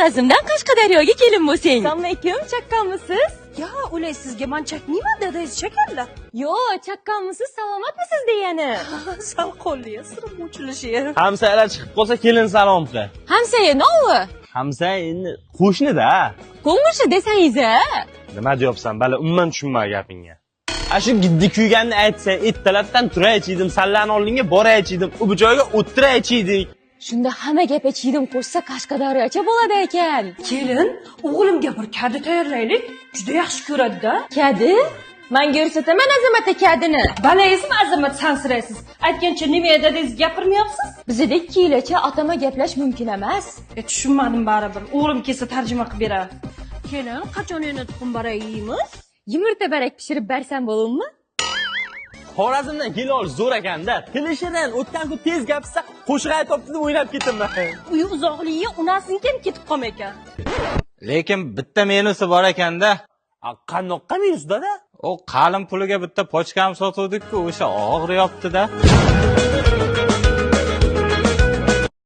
Xorazmdan Qashqadaryoga kelin bo'lsang. Assalomu alaykum, chaqqonmisiz? Yo, ulay sizga man chakmayman, dadangiz chakadilar. Yo'q, chaqqonmisiz, salomatmisiz degani. Sal qo'lli, sirim o'chilishi. Hamsayalar chiqib qolsa, kelin salom qil. Hamsaya novi? Hamsaya endi qo'shnida. Qo'ng'ishi desangiz a? Nima deyapsan, bala, umuman tushunmay gapingga. A shu giddi kuyganni aytsang, ertalabdan turaychi edim, sallani oldinga boraychi edim, u bu joyga o'tiraychi edik. Shunda hamma gapga chiydim qo'shsa, Qashqadaryocha bo'ladi ekan. Kelin, o'g'limga bir kadi tayyorlaylik. Juda yaxshi ko'radi-da. Kadi? Manga ko'rsataman Azamat kadini. Balayizmi, Azamat, sansiraysiz. Aytgancha nima dadangiz gapirmayapsiz? Bizda 2 yilcha otama gaplash mumkin emas. E, tushunmadim baribir. O'g'lim kelsa, tarjima qilib beradi. Kelin, qachon endi tuxum barak yeymiz? Yumurta barak pishirib bersam bo'ladimi? Xorazmdan kelib olish zo'r ekanda. Tili shirin, o'tgan kun tez gapirsa, qo'shiq aytyapti deb o'ylab ketdim. Uyi uzoqligi unasiniki ham ketib qolma ekan. Lekin bitta minusi bor ekanda. A, qandoqqa minus, dada? U qalin puliga bitta pochkam sotuvdik-ku, o'sha og'riyapti-da.